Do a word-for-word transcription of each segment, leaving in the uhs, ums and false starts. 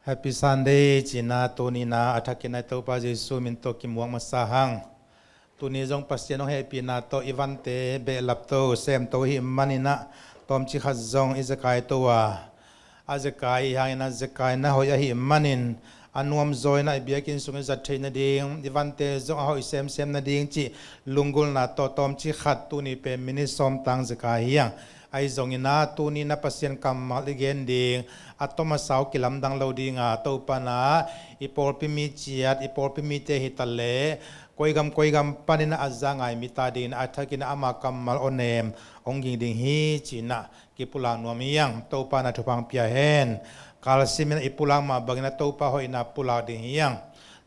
Happy Sunday cihna, tuni-in ah a thakin ah i Topa Jesu min tawh kimuak masa hang. Tuni zong Pasian hong hehpihna tawh i vante behlap to, sem to ahih manin ah tawmcik khat zong i zekai to a, a zekai i hih hangin ah zekai na hoih ahih manin a nuamzaw in ah i biakinn sung i zat theih nading, i vante zong a hoih semsem nading cih lunggulhna tawh tawmcik khat tuni pen minit sawm tang zekai hi hang. Ahi zongin ah tuni-in ah Pasian kammal i gen ding, a tawm a sau kilamdang lo ding a, Topa in ah i pawlpi mi ciat, i pawlpi mite hi ta leh, koi gam koi gam panin ah a za ngai mite adingin ah a thakin ah ama kammal awnem hong ging ding hi ci-in ah kipulak nuam hi hang. Topa in ah thupha hong pia hen. Kalsimin ah i pulak mah bangin ah Topa hoihna pulak ding hi hang.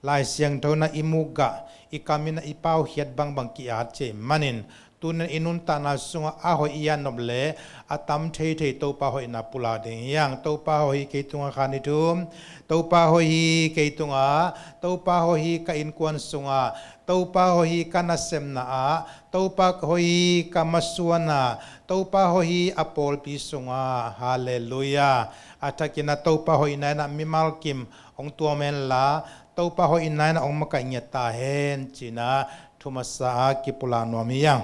Lai Siangtho in ah i mukgah, i kamin ah i paukhiat bangbang ki-at cih manin, tuni-in i nuntakna sungah a hoih i at nop leh a tam theithei Topa hoihna pulak ding hi hang. Topa hoih hi kei tungah, kha ni thum. Topa hoih hi kei tungah, Topa hoih hi ka innkuan sungah, Topa hoih hi ka nasepna ah, Topa hoih hi ka masuan ah, Topa hoih hi a pawlpi sungah. Halleluiah. A thakin ah Topa hoihna in ah mimal kim hong tuam hen la, Topa hoihna in ah hong makaih ngiat ta hen ci-in ah thu masa a kipulak nuam hi hang.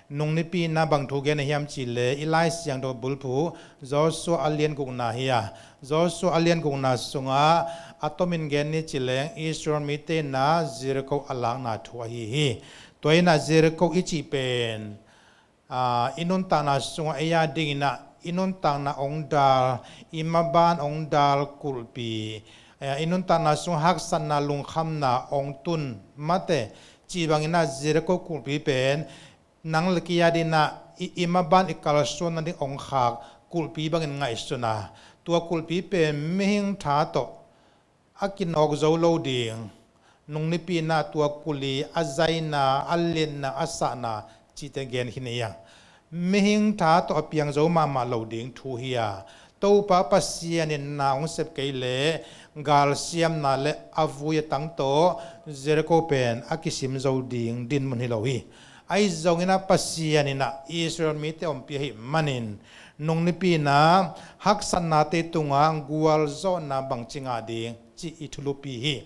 Nung nipi-in ah bang thu gen ahi hiam cih leh, i Lai Siangtho bulphuh Joshua a lian gukna hi a, Joshua a lian gukna sungah a tomin gen ni ci leng Israel mite in ah Jericho a lakna thu ahi hi. Tua in ah Jericho i cih pen, aa, i nuntakna sungah ei adingin ah i nuntakna hong dal, i maban hong dal kulhpi, aa, i nuntakna sungah haksatna, lungkhamna hong tun mate cih bangin ah Jericho kulhpi pen nang le kei adingin ah i, i maban i kalsuan nading hong khak kulhpi bangin ngaihsun a, tua kulhpi pen mihing tha tawh a kinawk zo lo ding. Nung nipi-in ah tua kulh i a zaina, a liatna, a sahna cihte gen khin hi hang. Mihing tha tawh a piang zo mahmah lo ding thu hi a, Topa Pasian in na hong sep kei leh galsiamna le a vui a tang tawh Jericho pen a kisim zo ding dinmun hi lo hi. Ahi zongin ah Pasian in ah Israel mite ompih ahih manin, nung nipi-in ah haksatnate tungah gualzawhna bangci ngah ding cih i thulupi hi.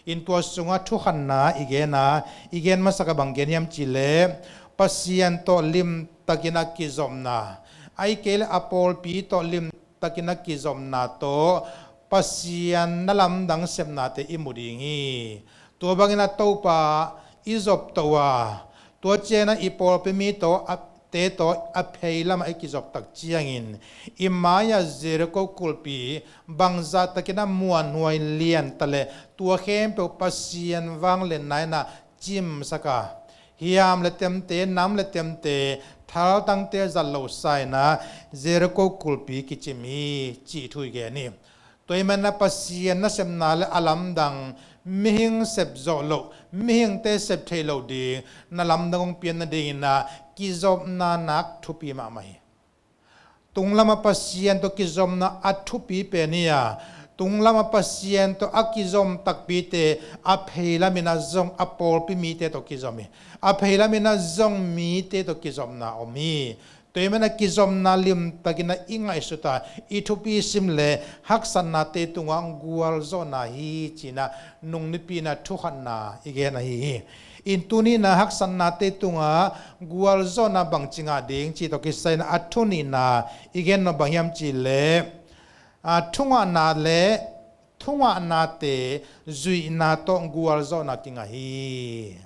In tua sungah thukhatna i gen a, i gen masak a bang gen hiam cih leh, Pasian tawh limtakin a kizopna, ahih kei leh a pawlpi tawh limtakin a kizopna tawh Pasian na lamdang sepnate i mu ding hi. Tua bangin ah Topa i zop to a, tua ciangin ah i pawlpi mi tawh a, te tawh a pheilamah i kizop tak ciangin, i mai-ah Jericho kulhpi bangzah takin a muanhuai lian ta leh, tua khempeuh Pasian vangliatna in ah cimsak a, hiam le temte, nam le temte, thaltangte zat lohsa in ah Jericho kulhpi kicim hi cih thu i gen hi. Tua ahih manin ah Pasian nasepna le a lamdang, mihing sep zawh loh, mihingte sep theih loh ding na lamdang hong pian nadingin ah kizopna nak thupi mahmah hi. Tunglam ah Pasian tawh kizopna a thupi pen hi a, tunglam ah Pasian tawh a kizom takpite a pheilam in ah zong a pawlpi mite tawh kizom hi. A pheilam in ah zong mite tawh kizopna om hi. Tua ahih manin ah kizopna limtakin ah i ngaihsut a, i thupi sim leh haksatnate tungah gualzawhna hi ci-in ah nung nipi-in ah thukhatna i gen ahi hi. In tuni-in ah haksatnate tungah gualzawhna bangci ngah ding cih tawh kisai-in ah a thu nihna i gen nop bang hiam cih leh, a, thungahna le thungahnate zuihna tawh gualzawhna kingah hi.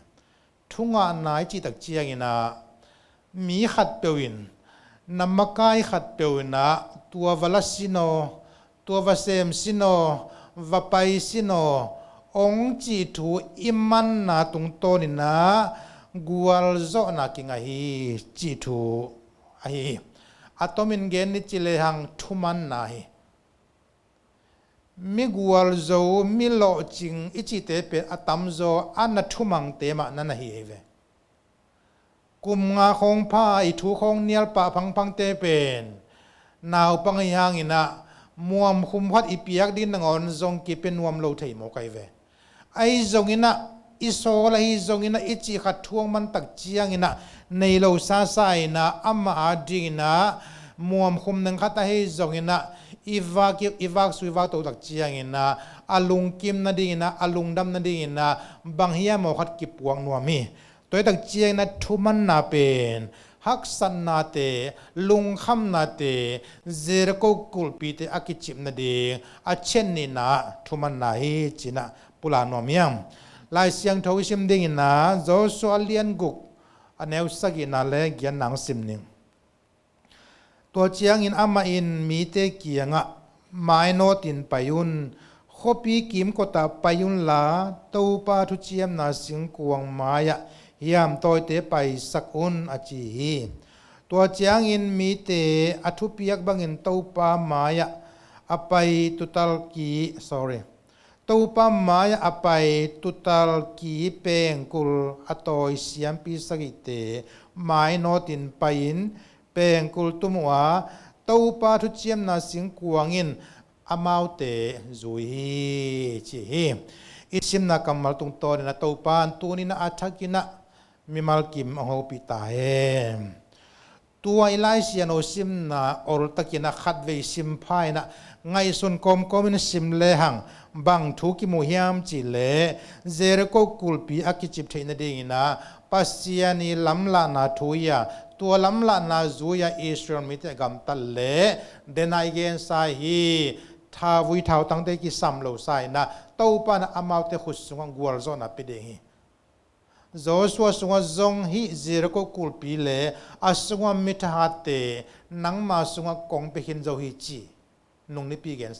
Thungahna i cih tak ciangin ah, mi khatpeuh in, na makai khatpeuh in ah, tua va la sin aw, tua va sem sin aw, va pai sin aw, hong cih thu i manna tungtawnin ah gualzawhna kingah hi cih thu ahi hi. A tomin gen ni ci lehang thumanna hi. Mi gualzo, mi lawhcing i cihte pen a tamzaw a na thumangte mah na na hi hi ve. Kum nga khawng pha a i thu khawng nial pah phangphangte pen naupang ahih hangin ah muamkhum khat i piak ding nangawn zong kipia nuam lo thei mawk ahi ve. Ahi zongin ah i sawl ahi zongin ah i cih khat thu hong man tak ciangin ah nei lo sasa in ah amah adingin ah muamkhum neng khat ahi zongin ah i vak, i vak sui vak to tak ciangin ah, a lungkim nadingin ah, a lungdam nadingin ah, bang hiam maw khat kipuak nuam hi. Tua hi tak ciangin ah thumanna pen, haksatnate, lungkhamnate, Jericho kulhpite a kicip nading a ciat nihna thumanna hi ci-in ah pulak nuam hi hang. Lai Siangtho i sim dingin ah Joshua lian guk, a neu sagihna le giatna hong sim ning. Tua ciangin amah in mite kiangah, mainawtin pai un, khuapi kimkotah pai unla, Topa thuciamna singkuang mai-ah hiamtawite paisak un, a ci hi. Tua ciangin mite a thupiak bangin Topa mai-ah a pai tuutal ki, sorry, Topa mai-ah a pai tuutal ki pengkul a tawi siampi sagihte mainawtin pai-in pengkul tum uh a, Topa thuciamna singkuang in amaute zui hi, ci hi. I simna kammal tungtawnin ah Topa in tuni-in ah a thakin ah mimal kim hong hopih ta hen. Tua i Lai Siangtho simna oltakin ah khatvei sim pha-in ah ngaihsun kawmkawmin sim lehang bang thu kimu hiam cih leh, Jericho kulhpi a kicip theih nadingin ah Pasian i lamlahna thu hi a, tua lamlahna zui-a Israel mite gamtat leh, den a i gensa hi, thavui thautangte kisam losa-in ah Topa in ah amaute khut sungah gualzawhna pia ding hi. Joshua sungah zong hih Jericho kulhpi le a sungah mi thahatte nangma sungah kong pia khin zo hi ci nung nipi gen,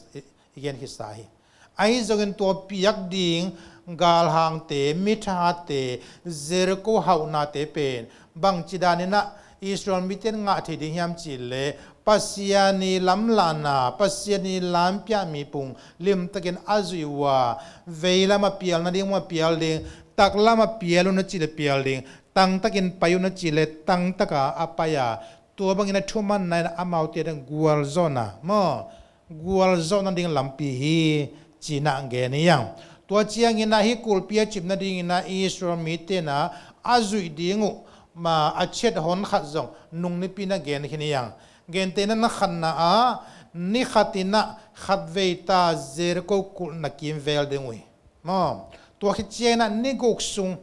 i gen khitsa hi. Ahi zongin tua piak ding galhangte, mi thahatte, Jericho hauhnate pen bangci danin ah Israel mite in ngah thei ding hiam cih leh, Pasian i lamlahna, Pasian i lampiah mipung limtakin a zuih uh a, veilam a pial nading uh a pial ding, taklam a pial un a cih leh pial ding, tangtakin pai un a cih leh tangtaka a pai a, tua bangin a thumanna in amaute ading gualzawhna maw, gualzawh nading lampi hi, ci-in ah gen hi hang. Tua ciangin ah hih kulhpi a cip nadingin ah Israel mite in ah a zuih ding uh, ma, a ciat hon khat zong nung nipi-in ah gen khin hi hang. Gentehna, ni khatna ah, ni khatin ah khatvei ta Jericho kulh na kimvel ding uh hi. Maw, tua khit ciangin ah ni guk sung,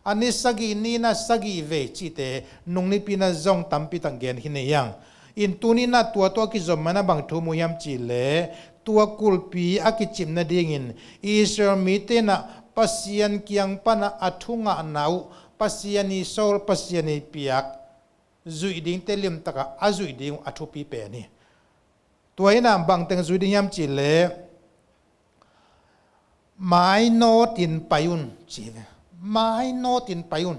a ni sagih ni-in ah sagih vei cihte nung nipi-in ah zong tampi tak gen khin hi hang. In tuni-in ah tua tawh a kizom manin ah bang thu mu hiam cih leh, tua kulhpi a kicip nadingin Israel mite in ah Pasian kiang pan ah a thu ngahna uh, Pasian i sawl, Pasian i piak zuih dingte limtaka a zuih ding uh a thupi pen hi. Tua in ah bangteng zuih ding hiam cih leh, mainawtin pai un ci hi ve. Mainawtin pai un.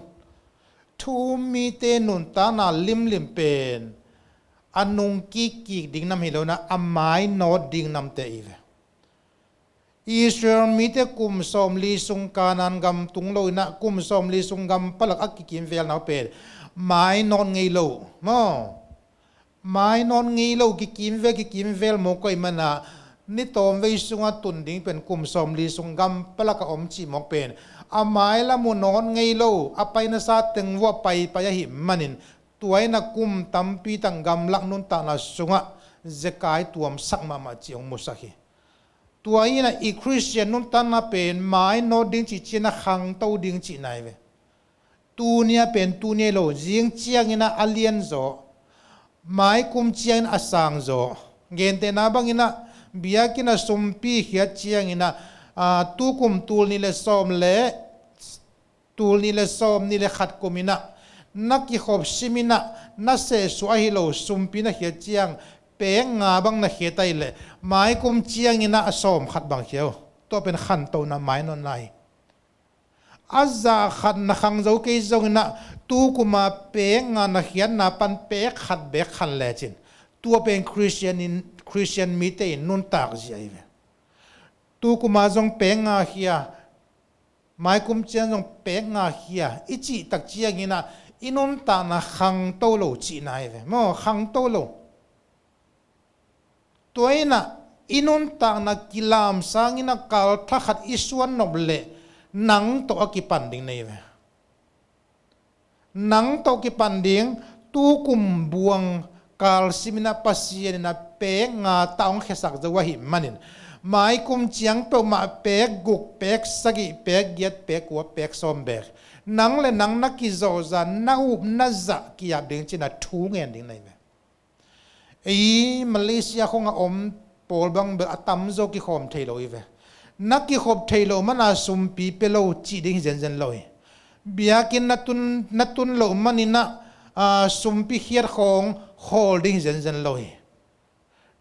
Thu-um mite nuntakna limlim pen a nung kikkik ding nam hi lo-in ah a mainawt ding namte hi ve. Israel mite kum sawmli sung Kanaan gam tung lo-in ah kum sawmli sung gam palak a kikimvelna uh pen mainawt ngei lo maw. Mainawt ngei lo, kikimvel, kikimvel mawk ahih manin ah ni tawmvei sungah tun ding pen kum sawmli sung gam palak a om cih mawk pen a mailam uh nawt ngei lo, a paina sa teng vuah paipai ahih manin, tua in ah kum tampi tak gamlak nuntakna sungah zekai tuamsak mahmah cih hong musak hi. Tua in ah i Khristian nuntakna pen mainawt ding cih ciangin ah khangto ding cihna hi ve. Tuni-a pen tuni hi lo, zing ciangin ah a lianzaw, mai kum ciangin a sangzaw. Gentehna bangin ah biakinn ah sumpi khiat ciangin ah, aa, tukum tul nih le sawm le, tul nih le sawm nih le khat kum in ah na kikhop sim in ah na sehsuah ahi lo sumpi na khiat ciang pek nga bang na khiat ahih leh mai kum ciangin ah a sawm khat bang khia uh. Tua pen khantona mainawtna hi. A zah khat na khang zo kei zongin ah, tukuma pek nga na khiatna pan pek khat beek khan lecin, tua pen Khristian in, Khristian mite in nuntak zia hi ve. Tukuma zong pek nga khia, mai kum ciang zong pek nga khia i cih tak ciangin ah i nuntakna khangto lo cihna hi ve. Maw, khangto lo. Tua in ah i nuntakna kilam sangin ah kal thakhat i suan nop leh nang tawh a kipan ding na hi ve. Nang tawh kipan ding, tukum buang Kalsim in ah Pasian in ah pek nga ta hong khiasak zo ahih manin, mai kum ciang peuhmah pek guk, pek sagih, pek giat, pek kua, pek sawm beek, nang le nang na kizawhza, na up na zah ki-ap ding ci-in ah thu ngen ding na hi ve. Ei Malaysia khong a om pawl bang bel a tamzaw kikhawm thei lo hi ve. Na kikhop thei loh man a sumpi pia lo cih ding hi zenzen lo hi. Biakinn na tun, na tun loh man in ah, aa, sumpi khiat khawng khawl ding hi zenzen lo hi.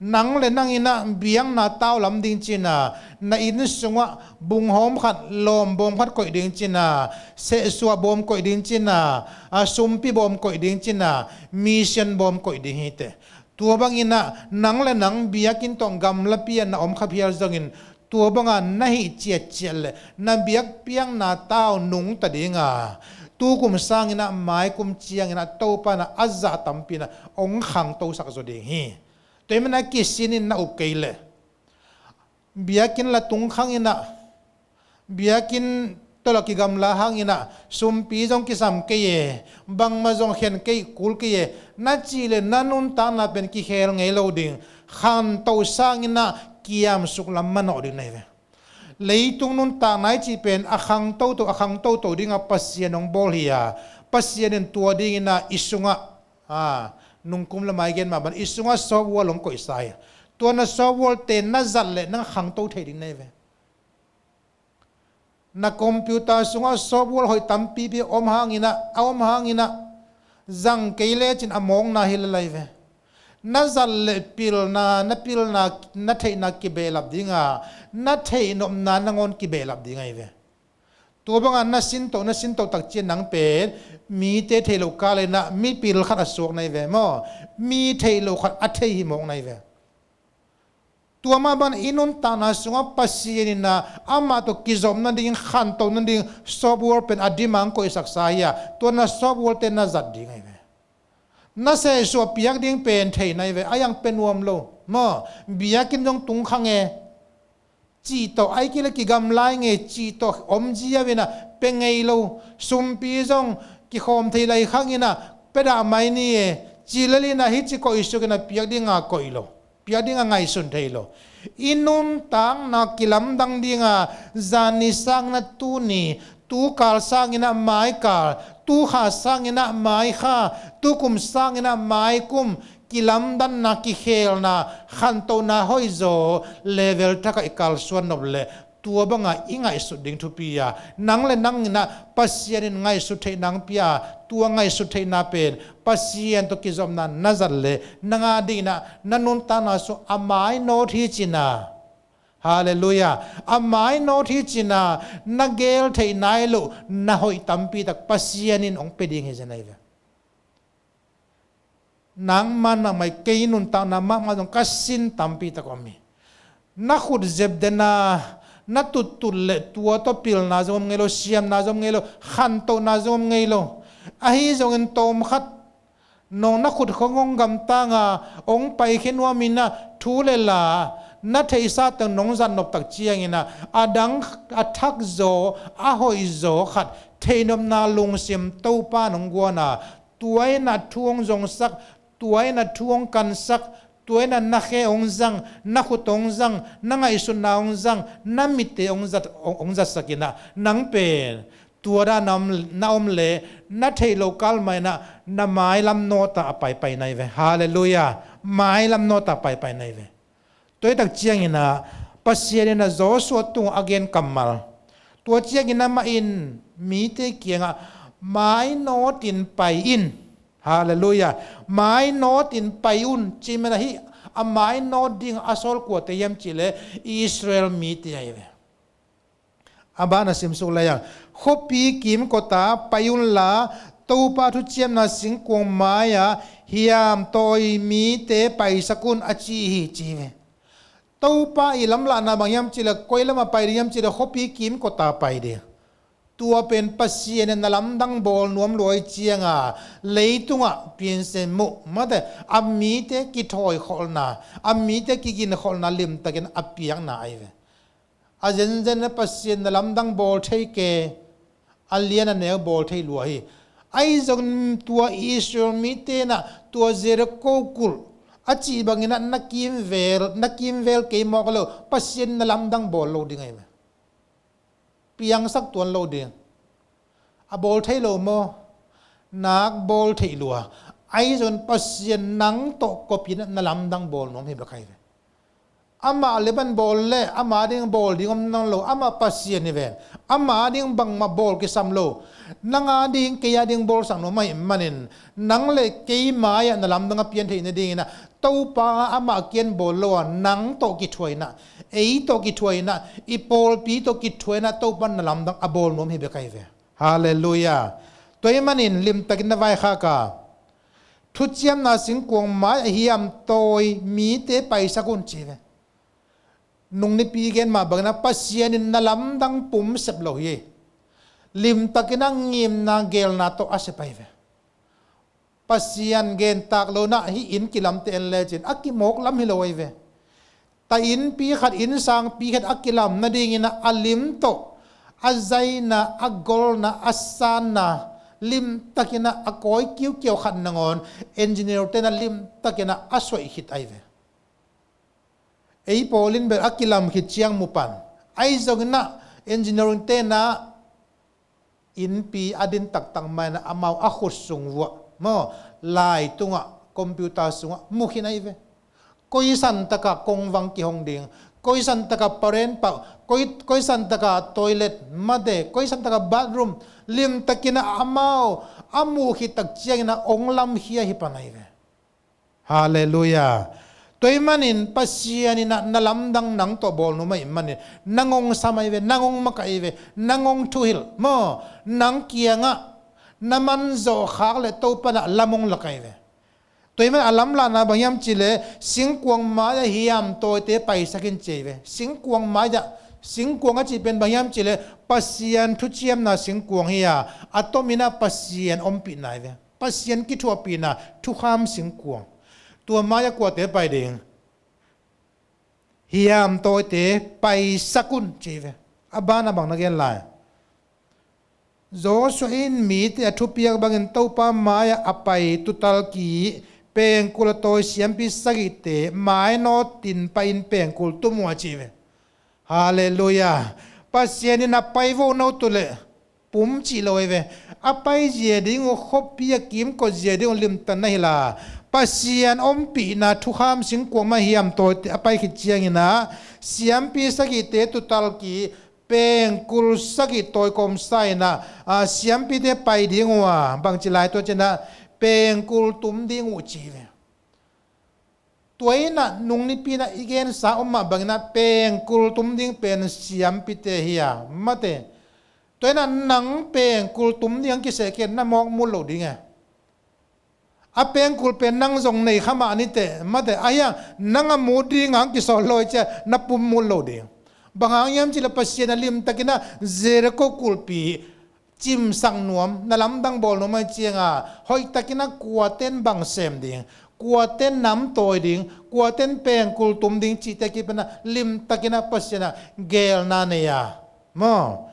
Nang le nang in ah biakna tau lam ding ci-in ah, na inn sungah bunghawm khat, lawmbawm khat koih ding ci-in ah, sehsuah bawm koih ding ci-in ah, aa, sumpi bawm koih ding ci-in ah, mission bawm koih ding hi teh. Tua bang in ah nang le nang biakinn tawh gamlapi ah na om kha phial zongin, tua bang a na hih ciatciat leh na biakpiakna tau nungta ding a, tu kum sang in ah mai kum ciang in ah Topa in ah a zah tampi in ah hong khangtosak zaw ding hi. Tua ahih manin ah kisin in na up kei leh, biakinn la tung khang in ah, biakinn tawh la kigamla hang in ah, sumpi zong kisam kei e, bangmah zong khen kei, kul kei e, na cih leh na nuntakna pen kikhel ngei lo ding, khanto sang in ah kiamsuk lam manawh ding na hi ve. Leitung nuntakna i cih pen a khang toto, a khang toto ding a Pasian hong bawl hi a, Pasian in tua ding in ah i sungah, aa, nungkum lam a i gen mah bang i sungah software hong koihsa hi a, tua na software-te na zat leh nang khangto thei ding na hi ve. Na computer sungah software hoih tampipi om hang in ah, a om hang in ah, zang kei lecin a mawkna hi lel hi ve. Na zat leh pilna, na pilna, na theihna kibehlap ding a, na theihnopna nangawn kibehlap ding ahi ve. Tua bang a na sintoh, na sintoh tak ciang nang pen mite theih loh kal in ah mipil khat a suak na hi ve maw. Mi theih loh khat a thei hi mawk na hi ve. Tua mah bang i nuntakna sungah Pasian in ah amah tawh kizop nading, khanto nading software pen a dim a hong koihsaksa hi a, tua na software-te na zat ding ahi ve. Na sehsuah piak ding pen thei na hi ve, a hiang pia nuam lo maw. Biakinn zong tung khang e cih tawh, ahih kei leh kigamla ing e cih tawh om ziau in ah pia ngei lo. Sumpi zong kikhawm thei lai khang in ah pia dah mai ni e cih lel in ah hih ci koihsuk in ah piak ding a koih lo, piak ding a ngaihsun thei lo. I nuntakna kilamdang ding a, zan ni sang in ah tuni, tukal sang in ah maikal, tukha sang in ah maikha, tukum sang in ah maikum, kilamdanna, kikhelna, khantohna hoihzaw level thak ah i kalsuan nop leh, tua bang a i ngaihsut ding thupi a, nang le nang in ah Pasian in ngaihsut theihna hong pia a, tua ngaihsut theihna pen Pasian tawh kizopna na zat leh nang a ding in ah na nuntakna sung a mainawt hi ci-in ah, Halleluiah, a mainawt hi ci-in ah na gel theih nai loh na hoih tampi tak Pasian in hong pia ding hi zen ahi ve. Nangman mahmah, kei nuntakna mahmah zong ka sin tampi tak om hi. Na khut zep den a, na tuttut leh tua tawh pilna zong om ngei lo, siamna zong om ngei lo, khantohna zong om ngei lo. Ahi zongin tawm khat nong na khut khong hong gamtang a, hong paikhia nuam in ah thu le la na theihsa teng nong zat nop tak ciang in ah, a dang, a thak zaw, a hoih zaw khat theihnopna lungsim Topa in hong guan a, tua in ah thu hong zongsak, tua in ah thu hong kansak, tua in ah na khe hong zang, na khut hong zang, na ngaihsutna hong zang, na mitte hong zat, hong, hong zatsak in ah, nang pen tua dan a om, na om leh na theih loh kal mah in ah na mailam nawt a paipai na hi ve. Halleluiah. Mailam nawt a paipai na hi ve. Tua hi tak ciang in ah Pasian in ah Joshua tungah a gen kammal. Tua ciang in amah in mite kiangah, mainawt in pai in. Halleluiah. Mainawt in pai un, cih man ahi. A mainawt ding a sawl kuate hiam cih leh Israel mite ahi ve. A ban a simsuk lai-ah, khuapi kimkot ah pai unla, Topa thuciamna singkuang mai-ah hiamtawi mite paisak un, a ci hi, ci hi ve. Topa i lamlahna bang hiam cih leh, koi lamah pai ding hiam cih leh, khuapi kimkot ah pai ding. Tua pen Pasian in na lamdang bawl nuam lua ahih ciangin, leitungah piansen muh mate, a mite kithawi kholhna, a mite kigin kholhna limtakin a piakna ahi ve. A zenzen a Pasian na lamdang bawl thei kei, a lian a neu bawl thei lua hi. Ahi zongin tua Israel mite in ah tua Jericho kulh a cih bangin ah na kimvel, na kimvel kei mawk lo, Pasian in na lamdang bawl lo ding ahi ve. Piangsak tuan lo ding. A bawl thei lo maw? Nak bawl thei lua. Ahi zongin Pasian nang tawh kopihin ah na lamdang bawl nuam hi bek ahi ve. Amah le ban bawl le, amah ding bawl ding om nawn lo, amah Pasian hi ven. Amah ding bangmah bawl kisam lo. Nang a ding, kei a ding bawlsak nuam ahih manin, nang le kei mai-ah na lamdang a pian theih nadingin ah, Topa amah kiang bawl lo a, nang tawh kithuah in ah, ei tawh kithuah in ah, i pawlpi tawh kithuah in ah, Topa na lamdang a bawl nuam hi bek ahi ve. Halleluiah. Tua ahih manin limtakin na vaikhak a, thuciamna singkuang mai-ah hiamtawi mite paisak un ci ve. Nung nipi gen mah bangin ah Pasian in na lamdang pum sep lo hi. Limtakin ah ngimna gelna tawh a sep ahi ve. Pasian gen tak lo in ah hih inn kilamte en lecin a kimawk lam hi lo ahi ve. Ta innpi khat, inn sangpi khat a kilam nadingin ah a lim tawh a zaina, a golna, a sanna, limtakin ah a kawi kiukiau khat nangawn engineer-te in ah limtakin ah a suaih khit ahi ve. Ei pawl in bel a kilam khit ciang mu pan. Ahi zongin ah engineering-te in ah innpi a din taktak mai-in ah amau a khut sung vuah maw, lai tungah, computer sungah mu khin ahi ve. Koi san takah kongvang kihong ding, koi san takah paren pah, koi, koi san takah toilet mate, koi san takah bathroom, limtakin ah amau a muh khit tak ciangin ah ong lamkhia hi pan ahi ve. Halleluiah. Tua ahih manin Pasian in ah na lamdang nang tawh bawl nuam ahih manin nang ong sam ahi ve, nang ong makaih ahi ve, nang ong thuhilh maw, nang kiangah na man zawh khak leh Topa in ah lam ong lak ahi ve. Tua ahih manin a lamlahna bang hiam cih leh singkuang mai-ah hiamtawite paisak in ci ahi ve. Singkuang mai-ah, singkuang a cih pen bang hiam cih leh Pasian thuciamna singkuang hi a, a tomin ah Pasian ompihna ahi ve. Pasian kithuahpihna thukham singkuang. Tua mai-ah kuate pai ding? Hiamtawite paisak un ci ve. A banah bang na gen lai? Joshua in mite a thupiak bangin Topa mai-ah a pai tuutal ki, pengkul a tawi siampi sagihte mainawtin pai-in pengkul tum uh a ci ve. Halleluiah. Pasian in a pai vo no tu leh pum cih lo ahi ve. A pai zia ding uh, khuapi a kimkot zia ding uh limtanna hi la, Pasian ompihna thukham singkuang mai hiamtawite a pai khit ciangin ah siampi sagihte tuutal ki, pengkul sagih tawi kawmsa in ah, a, siampite pai ding uh a, bangci lai tua ciangin ah pengkul tum ding uh ci ve. Tua in ah nung nipi in ah i gensa om mah bangin ah pengkul tum ding pen siampite hi a, mate. Tua in ah nang pengkul tum ding kiseh kei na mawk mul lo ding e. A pengkul pen nang zong nei kha mah ni teh, mate. Ahi hang nang a mut ding hang kisawl lo hi ciah na pum mul lo ding. Bang hang hiam cih leh Pasian a limtakin ah Jericho kulhpi cimsak nuam, na lamdang bawl nuam ahih ciangin, hoihtakin ah kuaten bang sem ding, kuaten nam tawi ding, kuaten pengkul tum ding cihte kipan ah limtakin ah Pasian ah gelna nei a, maw?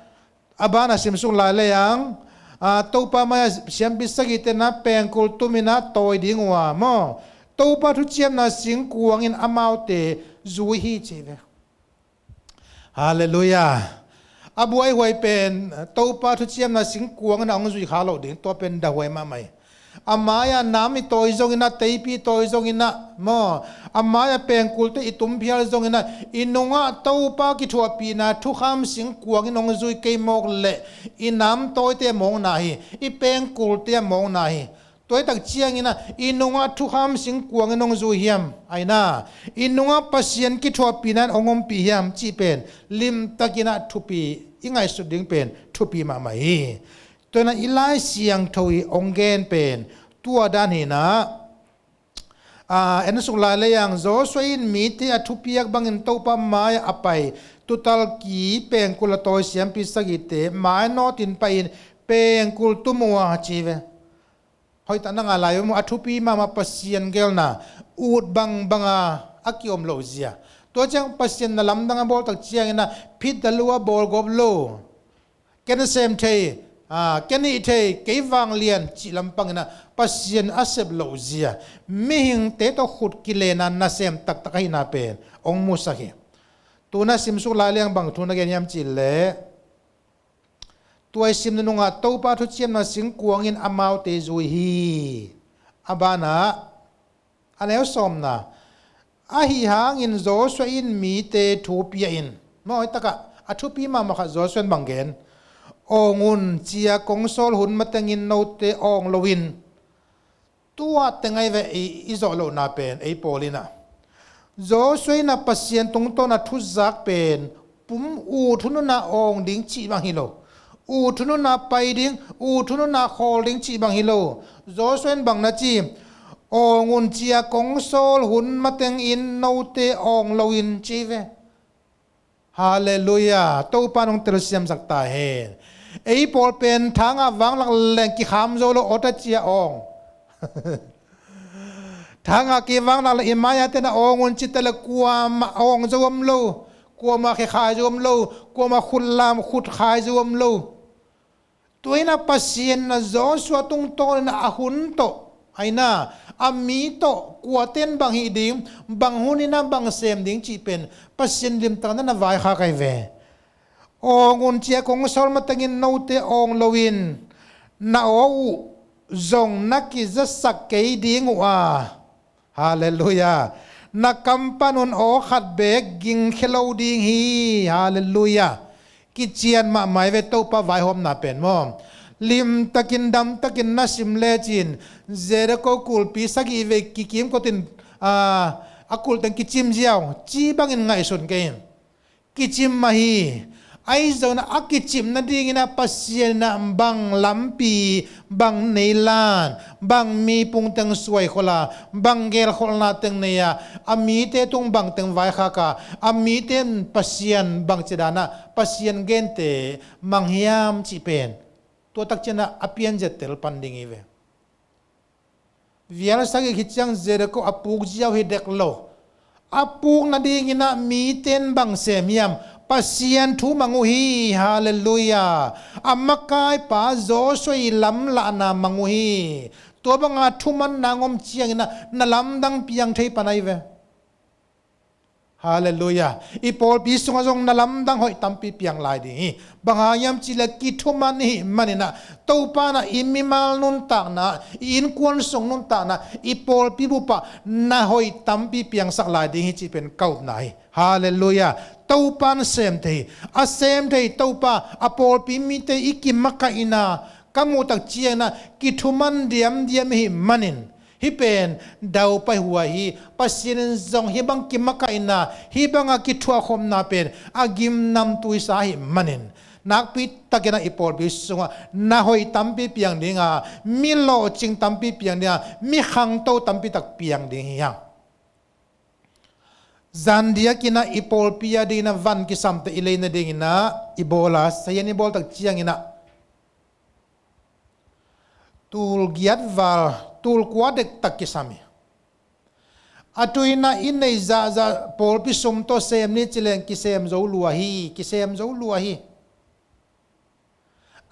A ban a sim suk lai lei ang, a, Topa mai-ah siampi sagihte in ah pengkul tum in ah tawi ding uh a, maw? Topa thuciamna singkuang in amaute zui hi ci ve. Halleluiah. A buaihuai pen Topa thuciamna singkuang in a hong zui kha lo ding, tua pen dahuai mahmah hi. A mai-ah nam i tawi zongin ah, teipi i tawi zongin ah, maw, a mai-ah pengkulte i tumphial zongin ah, i nungah Topa kithuahpihna thukham singkuang in hong zui kei mawk leh i nam tawite a mawkna hi, i pengkulte a mawkna hi. Tua hi tak ciangin ah i nungah thukham singkuang in hong zui hiam, aina, i nungah Pasian kithuahpihna in hong ompih hiam cih pen limtakin ah thupi, i ngaihsut ding pen thupi mahmah hi. Tua in ah i Lai Siangtho i hong gen pen tua dan hi in ah, a, en suk lai lei ang, Joshua in mite a thupiak bangin Topa mai-ah a pai tuutal ki, pengkul a tawi siampi sagihte mainawtin pai-in pengkul tum uh a ci ve. Hoihtak na ngah lai uh maw, a thupi mahmah Pasian gelna ut bangbang a a kiom lo zia. Tua ciang Pasian na lamdang a bawl tak ciangin ah phit da lua, bawlgawp lo. Ken a sem thei, Aa, kei nih thei, kei vanglian cih lampangin ah Pasian a sep loh zia, mihingte tawh khut kilenna nasem taktak ahihna pen hong musak hi. Tu na simsuk lai liang bang thu na gen hiam cih leh, tua i sim nunungah Topa thuciamna singkuang in amaute zui hi. A banah, a neu sawmna, ahi hangin Joshua in mite thu pia in, mawi takah a thupi mahmah khat Joshua in bang gen? Awng un, cia kong sawl hun matengin note awng loin. Tua teng ahi ve i, i zawh lohna pen ei pawl in ah, Joshua in ah Pasian tungtawn a thuzak pen pum ut hun un ah awng ding cih bang hi lo. Ut hun un ah pai ding, ut hun un ah khawl ding cih bang hi lo. Joshua in bang na ci? Awng un, cia kong sawl hun matengin note awng loin, ci ve. Halleluiah. Topa in hong telsiamsak ta hen. Ei pawl pen thangah vanglak leng kikham zo lo, awta cia awng. Thangah kei vanglak leng i mai-a ten a awng un ci ta leh kuamah awng zo om lo, kuamah khekhai zo om lo, kuamah khutlam khutkhai zo om lo. Tua in ah Pasian in ah Joshua tungtawn in ah a hun tawh, ahi na, a mi tawh, kuate in bang hih ding, bang hun in ah bang sem ding cih pen Pasian limtak in ah na vaikhak ahi ve. Awng un, cia kong sawl matengin note awng loin, na aw uh zong na kizasak kei ding uh a, Halleluiah. Na kam panun aw khat beek gingkhia lo ding hi. Halleluiah. Kician mahmah hi ve Topa vaihawmna pen maw. Limtakin damtakin na sim lecin, Jericho kulpi sagih vei kikimkotin, a, a kulh teng kicim ziau, ci bangin ngaihsun kei in. Kicim mah hi. Ahi zongin ah a kicim nadingin ah Pasian in ah bang lampi, bang neilan, bang mi pung teng suaikhol a, bang gelkholhna teng nei a, a mite tung bang teng vaikhak a, a mite in Pasian bangci dan ah Pasian gente mang hiam cih pen tua tak ciangin ah a pianzia tel pan ding hi ve. Vial sagih khit ciang Jericho a puk ziau hi dek lo. A puk nadingin ah mite in bang sem hiam? Pasian thu mang uh hi. Halleluiah. A makaipa Joshua i lamlahna mang uh hi. Tua banga thumanna hong om ciangin ah na lamdang piang thei pan ahi ve. Halleluiah. I pawlpi sungah zong na lamdang hoih tampi piang lai ding hi. Bang hang hiam cih leh kithuman i hih manin ah, Topa in ah i mimal nuntakna, i innkuan sung nuntakna, i pawlpi bup ah na hoih tampi piangsak lai ding hi cih pen ka upna hi. Halleluiah. Topa in sem thei hi. A sem thei Topa, a pawlpi mite i kimakaihna ka muh tak ciangin ah kithuman diamdiam i hih manin, hih pen daupai huai hi. Pasian in zong hih bang kimakaihna, hih banga kithuahkhopna pen a gimnamtui sa ahih manin, nakpi takin ah i pawlpi sungah na hoih tampi piang ding a, mi lawhcing tampi piang ding a, mi khangto tampi tak piang ding hi hang. Zan diakin ah i pawlpi a dingin ah van kisamte i lei nadingin ah i bawl a, sahian i bawl tak ciangin ah tul giat val, tul kua dektak kisam hi. A tu in ah i neih zahzah pawlpi sum tawh sem ni ci leng kisem zo lua hi, kisem zo lua hi.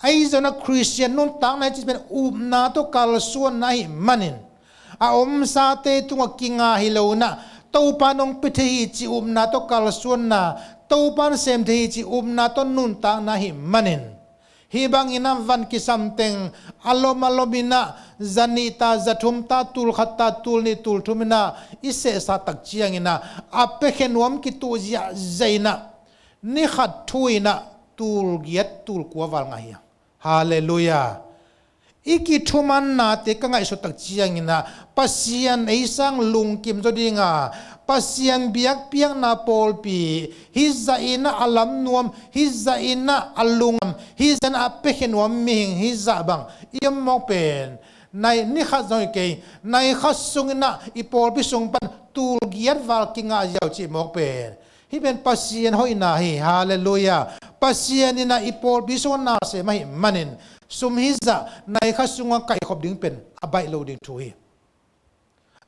Ahi zongin ah Khristian nuntakna i cih pen upna tawh kalsuanna ahih manin, a omsate tungah kinga hi lo in ah, Topa in hong pia thei hi cih upna tawh kalsuanna, Topa in sem thei hi cih upna tawh nuntakna ahih manin, hih bangin ah van kisam teng a lom a lom in ah, za nih ta, za thum ta, tul khat ta, tul nih, tul thum in ah i sehsa tak ciangin ah, a piakhia nuam kituh ziahziah in ah, ni khat thu in ah tul giat tul kua val ngah hi. Halleluiah. I kithumannate ka ngaihsut tak ciangin ah, Pasian ei sang lungkim zaw ding a, Pasian biakpiakna pawlpi hih zah in ah a lam nuam, hih zah in ah a lungnuam, hih zah in ah a piakhia nuam mihing hih zah bang i om mawk pen, nai ni khat zong hi kei, nai khat sungin ah i pawlpi sung pan tul giat val kingah ziau cih mawk pen, hih pen Pasian hoihna hi. Halleluiah. Pasian in ah i pawlpi sungah na sem ahih manin, sum hih zah nai khat sungah kaihkhop ding pen a baih lo ding thu hi.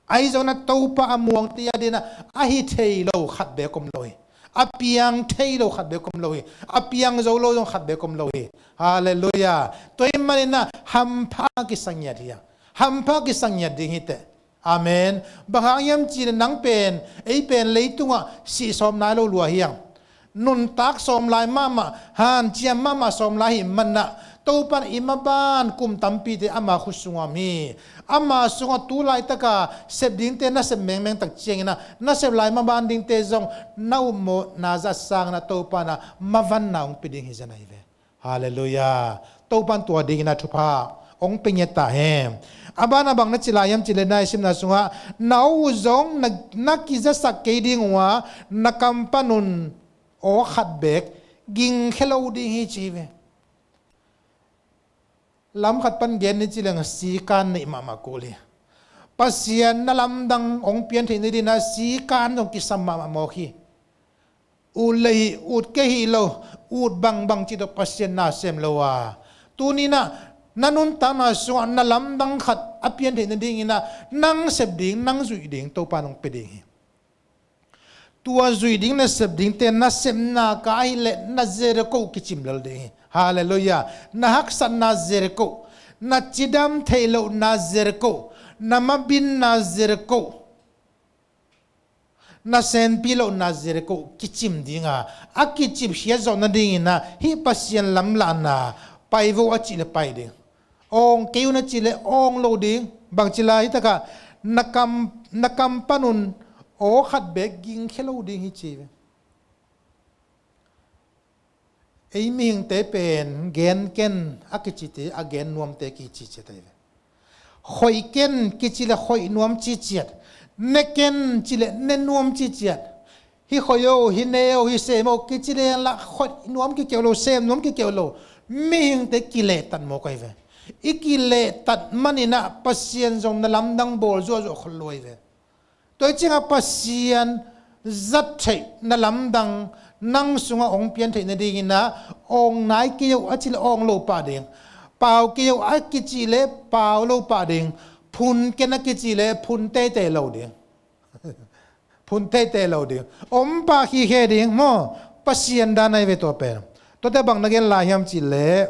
Ahi zongin ah Topa a muangte a dingin ah a hi thei lo khat beek om lo hi. A piang thei lo khat bek om lo hi. A piang zo lo zong khat bek om lo hi. Halleluiah. Tua ahih manin ah hampha kisang ngiat hi a. Hampha kisang ngiat ding hi teh. Amen. Bang hang hiam cih leh nang pen, ei pen leitungah sih sawm nai lo lua hi hang. Nuntak sawm lai mahmah, hanciam mahmah sawm lai ahih manin ah, Topa'n i maban kum tampite ama khut sungah om hi. Ama sungah tu laitaka sep dingte na sep mengmeng tak ciangin ah, na sep lai maban dingte zong na upmawhna zah sangin ah Topa'n ah mavanna hong pia ding hi zen ahi ve. Halleluiah. Topa'n tua dingin ah thupha hong pia ngiat ta hen. A banah bang na ci lai hiam cih leh na i simna sungah, na aw uh zong na, na kizasak kei ding uh a, na kam panun aw khat beek gingkhia lo ding hi ci hi ve. Lam khat pan gen ni ci leng sikan neih mahmah kul hi. Pasian na lamdang hong pian theih nadingin ah sikan zong kisam mahmah mawk hi. Ut lei hi, ut kei hi lo, ut bangbang cih tawh Pasian na sem lo a. Tuni-in ah na nuntakna sungah na lamdang khat a pian theih nadingin ah nang sep ding, nang zuih ding Topa'n hong pia ding hi. Tua zuih ding na sep dingte na sepna ka ahih leh na Jericho kicim lel ding hi. Halleluiah. Na haksatna Jericho, na cidam theih lohna Jericho, na mabinna Jericho, na senpi lohna Jericho kicim ding a, a kicip khiat zawh nadingin ah hih Pasian lamlahna pai vo a cih leh pai ding. Awng kei un a cih leh awng lo ding. Bangci lai hi takah na kam, na kam panun aw khat beek gingkhia lo ding hi ci hi ve. Ei mihingte pen gen ken a kicite a gen nuamte kici ciat ahi ve. Khoih ken kici leh khoih nuam ci ciat. Ne ken ci leh ne nuam ci ciat. Hih khoih o, hih ne o, hih sem o kici leng lah khoih nuam kikeuh lo, sem nuam kikeuh lo. Mihingte kilehtat mawk ahi ve. I kilehtat manin ah Pasian zong na lamdang bawl zuahzuah khol lo ahi ve. Tua hi ciangah Pasian zat theih na lamdang nang sungah hong pian theih nadingin ah awng nai kei o a cih leh awng lo pah ding. Pau kei o a kici leh pau lo pah ding. Phun ken a kici leh phun teitei lo ding. Phun teitei lo ding. Om pah khikhe ding maw? Pasian dan ahi ve tua pen. Tuate bang na gen lai hiam cih leh,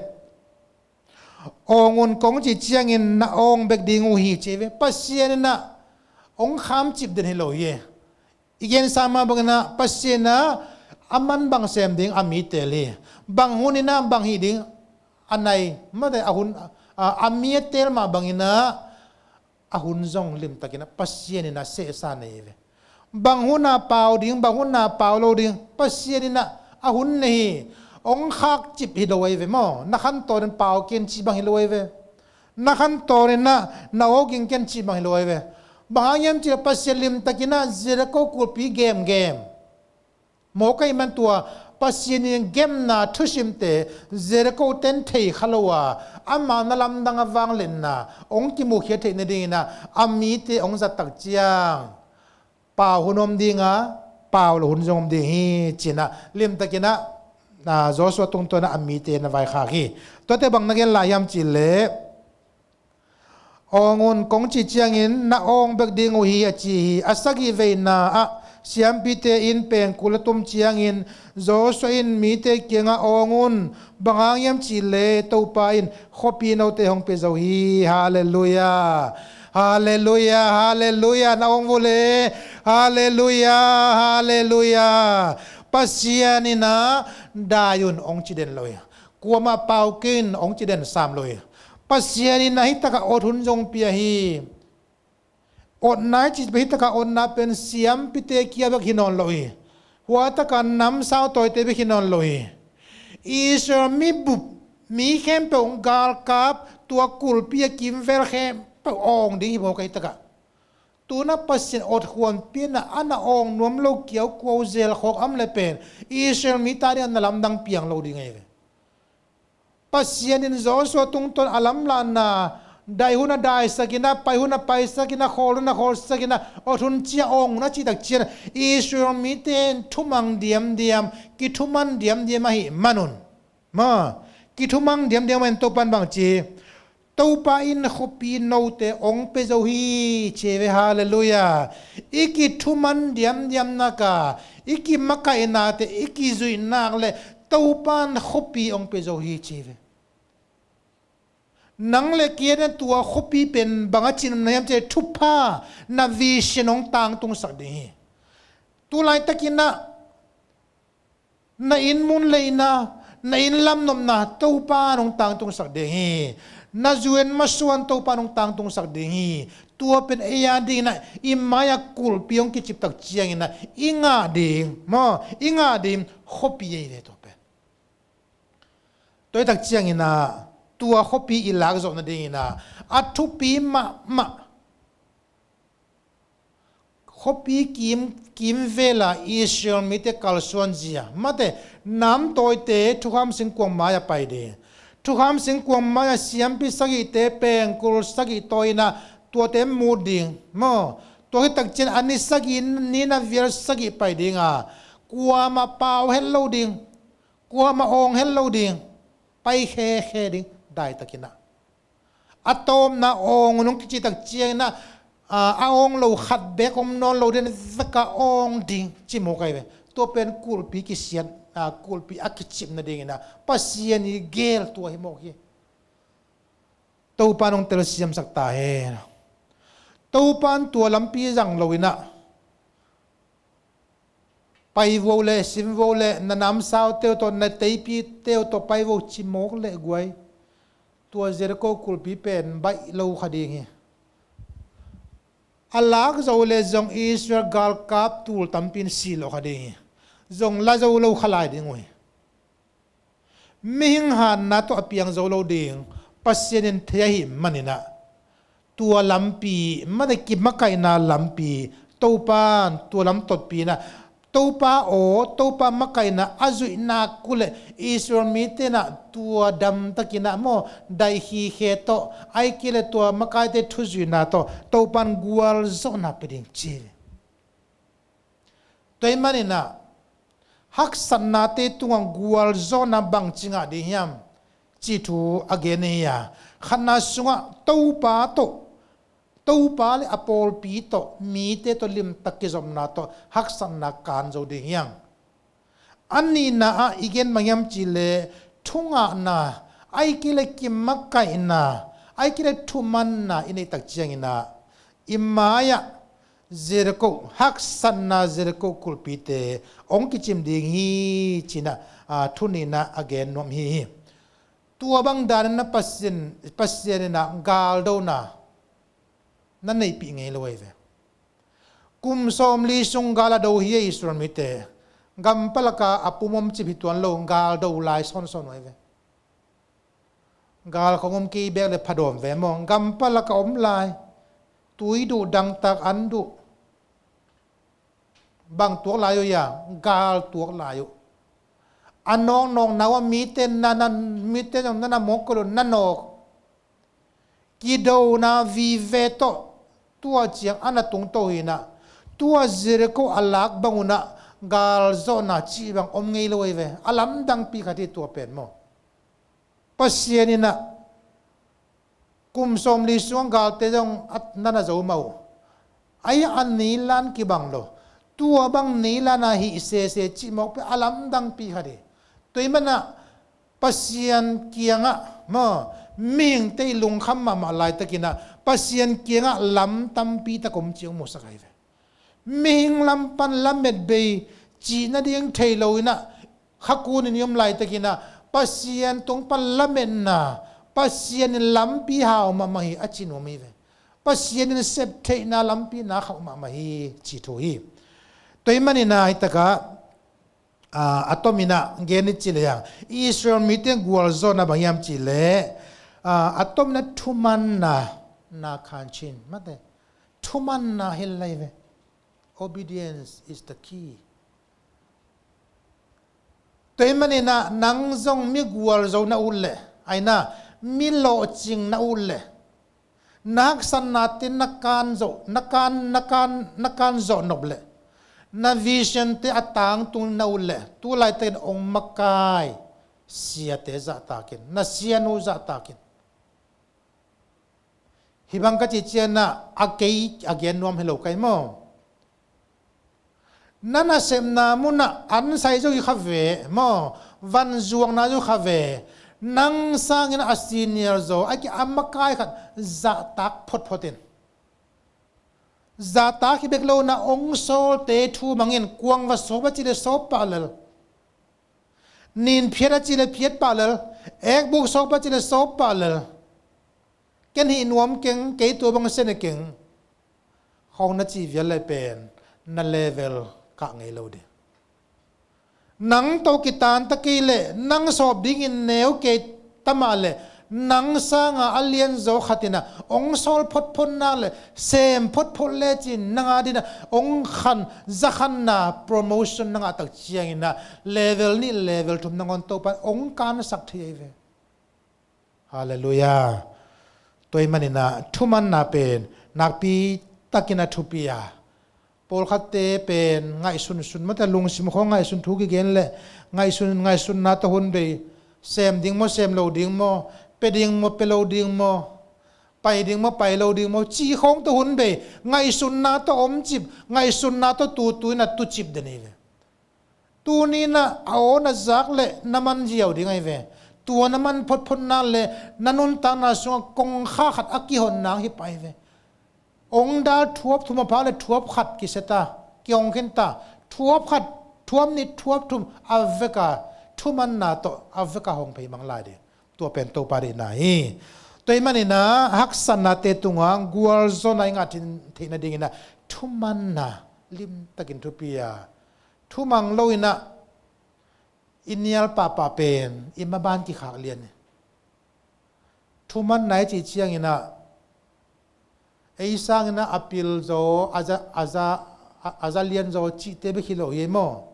awng un kong cih ciangin na awng bek ding uh hi ci hi ve. Pasian in ah hong khamcip den hi lo hi. I gensa mah bangin ah Pasian in ah a man bang sem ding a mi teel hi. Bang hun in ah bang hih ding a nai, mate a hun, a, a mi a teel mah bangin ah a hun zong limtakin ah Pasian in ah sehsa nei hi ve. Bang hun a pau ding, bang hun a pau lo ding, Pasian in ah a hun nei hi. Hong khakcip hi lo ahi ve maw? Na khantawn in pau ken cih bang hi lo ahi ve. Na khantawn in ah na aw ging ken cih bang hi lo ahi ve. Bang hang hiam cih leh Pasian limtakin ah Jericho kulpi gemgem. Mawk ahih man tua Pasian in gemna thusimte Jericho ten thei kha lo a, ama na lamdang a vangliatna hong kimukhia theih nadingin ah a mite hong zat tak ciang pau hun om ding a, pau lo hun zong om ding hi ci-in ah limtakin ah, ah, Joshua tungtawn ah a mite na vaikhak hi. Tuate bang na gen lai hiam cih leh, awng un kong cih ciangin na awng bek ding uh hi a ci hi. A sagih veina ah siampite in pengkul a tum ciangin Joshua in mite kiangah awng un, bang hang hiam cih leh Topa in khuapi note hong pia zo hi. Halleluiah. Halleluiah. Halleluiah. Na awng vua leh. Halleluiah. Halleluiah. Pasian in ah dai un hong ci den lo hi. Kuamah pau kei un hong ci den sam lo hi. Pasian in ah hih takah awt hun zong pia hi. Awtna i cih pen hih takah awtna pen siampite kia bek hi nawn lo hi. Hua takah namsau tawite bek hi nawn lo hi. Israel mi bup, mi khempeuh galkap, tua kulpi a kimvel khempeuh awng ding hi mawk a hih takah. Tu-in ah Pasian awt huan pian a, a na awng nuam lo kiaukuau zel khawk a om leh pen Israel mite adingin na lamdang piang lo ding ahi ve. Pasian in Joshua tungtawn a lamlahna, dai hun a daisak in ah, pai hun a paisak in ah, khawl hun a khawlsak in ah, awt hun ci a, awng hun a cih tak ciang Israel mite in thumang diamdiam, kithuman diamdiam ahih man un. Maw, kithuman diamdiam ahih man Topa'n bang ci, Topa in khuapi note hong pia zo hi ci ve, halleluiah. I kithuman diamdiam nak a, i kimakaih nate i kizuih nak le Topa in khuapi hong pia zo hi ci ve. Nang le kei in tua khuapi pen bang a cih na hiam cih leh thupha, na vision hong tangtungsak ding hi. Tu laitakin ah na inn mun le inn ah, na inn lamnopna Topa in hong tangtungsak ding hi. Na zu-en masuan Topa in hong tangtungsak ding hi. Tua pen ei a dingin ah i mai-ah kulhpi hong kicip tak ciangin ah i ngah ding, maw, i ngah ding khuapi ahi ve tua pen. Tua hi tak ciangin ah tua khuapi i lak zawh nadingin ah a thupi mahmah khuapi kim, kimvel a Israel mite kalsuan zia, mate, namtawite thukham singkuang mai-ah pai ding. Thukham singkuang mai-ah siampi sagihte pengkul sagih tawi-in ah tuate mut ding, maw. Tua hi tak ciang a ni sagih, ni na vial sagih pai ding a, kuamah pau het lo ding. Kuamah awng het lo ding, pai khekhe ding, daitakin ah. A tawpna awng un hong kici tak ciangin ah, a, a awng lo khat beek om nawn lo ding, vek a awng ding, ci mawk ahi ve. Tua pen kulhpi kisiat, a, kulhpi a kicip nadingin ah Pasian i gel tua hi mawk hi. Topa in hong telsiamsak ta hen. Topa in tua lampi zang lo-in ah, pai vo le, sim vo le, na namsaute uh tawh, na teipite uh tawh pai vo ci mawk leh guai, tua Jericho kulhpi pen baih lo kha ding hi. A lak zo le zong Israel galkap tul tampi in si lo kha ding hi. Zong la zo lo kha lai ding uh hi. Mihing hanna tawh a piang zo lo ding, Pasian in thei ahih manin ah, tua lampi, mate, kimakaihna lampi, Topa in tua lam totpi-in ah, Topa aw, Topa makaihna a zuih nak uh leh Israel mite in ah tua damtakin ah, maw, daih khikhe tawh, ahih kei leh tua makaite thuzuihna tawh Topa in gualzawhna pia ding ci hi. Tua ahih manin ah haksatnate tungah gualzawhna bangci ngah ding hiam cih thu a gen hi a, khatna sungah Topa tawh, Topa le a pawlpi tawh, mite tawh limtak kizopna tawh haksatna kan zo ding hi hang. A nihna ah i gen bang hiam cih leh thungahna, ahih kei leh kimakaihna, ahih kei leh thumanna i neih tak ciangin ah i mai-ah Jericho, haksatna Jericho kulhpite hong kicim ding hi ci-in ah, a, thu nihna a gen nuam hi hi. Tua bang danin ah Pasian, Pasian in ah galdona na neihpih ngei lo ahi ve. Kum sawmli sung gal a do hi a Israel mite. Gam palak ah a pum om cip hi tuan lo, gal do lai sawnsawn uh ahi ve. Gal khong om kei beek leh phadawm ve maw. Gam palak ah om lai. Tui duh, dangtak an duh. Bang tuak lai uh hiam? Gal tuak lai uh. A nawknawkna uh ah mite na, na, mite zong na na mawk kul uh, na nawk. Kidona vive tawh tua ciang a na tungto hi-in ah, tua Jericho a lak bang un ah galzawhna cih bang om ngei lo ahi ve. A lamdangpi khat hi tua pen maw. Pasian in ah kum sawmli sung galte zong a na na zo mah uh. Ahi a neilan kibang lo. Tua bang neilan a hih sese cih mawk pen a lamdangpi khat hi. Tua ahih manin ah Pasian kiangah, maw, mihingte i lungkham mahmah laitakin ah Pasian kiangah lam tampi tak om cih hong musak ahi ve. Mihing lam pan lamet bei, cih nading thei lo-in ah, khakun in i om laitakin ah, Pasian tung pan lametna, Pasian in lampi hau mahmah hi a ci nuam hi ve. Pasian in septheihna lampi na khauh mahmah hi cih thu hi. Tua ahih manin ah, hih takah, a, a tomin ah gen i cih leh hang, Israel mite gualzawhna bang hiam cih leh, a, a tomin ah thumanna, na khan chin, mate, thumanna hi lai ve. Obedience is the key. Tua ahih manin ah nang zong mi gualzo na ut leh, ahi na, mi lawhcing na ut leh, na haksatnate na kan zawh, na kan, na kan, na kan zawh nop leh, na visionte a tangtung na ut leh, tu laitakin hong makai siate zahtak in, na sianu zahtak in. Hih bang ka cih ciangin ah a kei a gen nuam hi lo ka hi maw? Na nasepna munah ansai zo hi kha ve maw? Vanzuakna zo hi kha ve. Nang sangin a senior zaw a ki a makai khat zahtak photphot in. Zahtak hi bek lo in ah ong sawlte thu mangin kuang va sawp a cih leh sawp pah lel. Nin phiat a cih leh phiat pah lel. Ekbuk sawp a cih leh sawp pah lel. Ken hih nuam keng, kei tua bang sia ne keng. Khawng na cih vial leh pen na level kah ngei lo ding. Nang tawh kitan ta kei leh nang sawp dingin neu kei ta mah leh nang sanga a lianzaw khat in ah ong sawl photphot nak leh sem photphot lecin nang a dingin ah ong khan zakhanna promotion na ngah tak ciangin ah level nih level thum nangawn Topa in ong kansak thei ahi ve. Halleluiah. Tua ahih manin ah thumanna pen nakpi takin a thupi a, pawlkhatte pen ngaihsunsun mate, lungsim khawng ngaihsun thu kigen leh ngaihsun, ngaihsunna tawh hun bei, sem ding maw, sem lo ding maw, pia ding maw, pia lo ding maw, pai ding maw, pai lo ding maw cih khawng tawh hun bei, ngaihsunna tawh omcip, ngaihsunna tawh tutu in a tucip den hi ve. Tuni in ah a aw na zak leh na man ziau ding ahi ve. Tua na man photphot nak leh na nuntakna sungah kongkhak khat a kihon nang hi pah hi ve. Ong dal thuap thum a phak leh thuap khat kisia ta, kihong khin ta, thuap khat, thuap nih, thuap thum a veka thumanna tawh a veka hong phei mang lai ding. Tua pen Topa deihna hi. Tua ahih manin ah haksatnate tungah gualzawhna i ngah theih nadingin ah thumanna limtakin thupi a, thumang lo in ah i nial pahpah pen i maban kikhak lian hi. Thumanna i cih ciangin ah ei sangin ah a pil zaw, a za, a za, a, a za lian zaw cihte bek hi lo hi maw?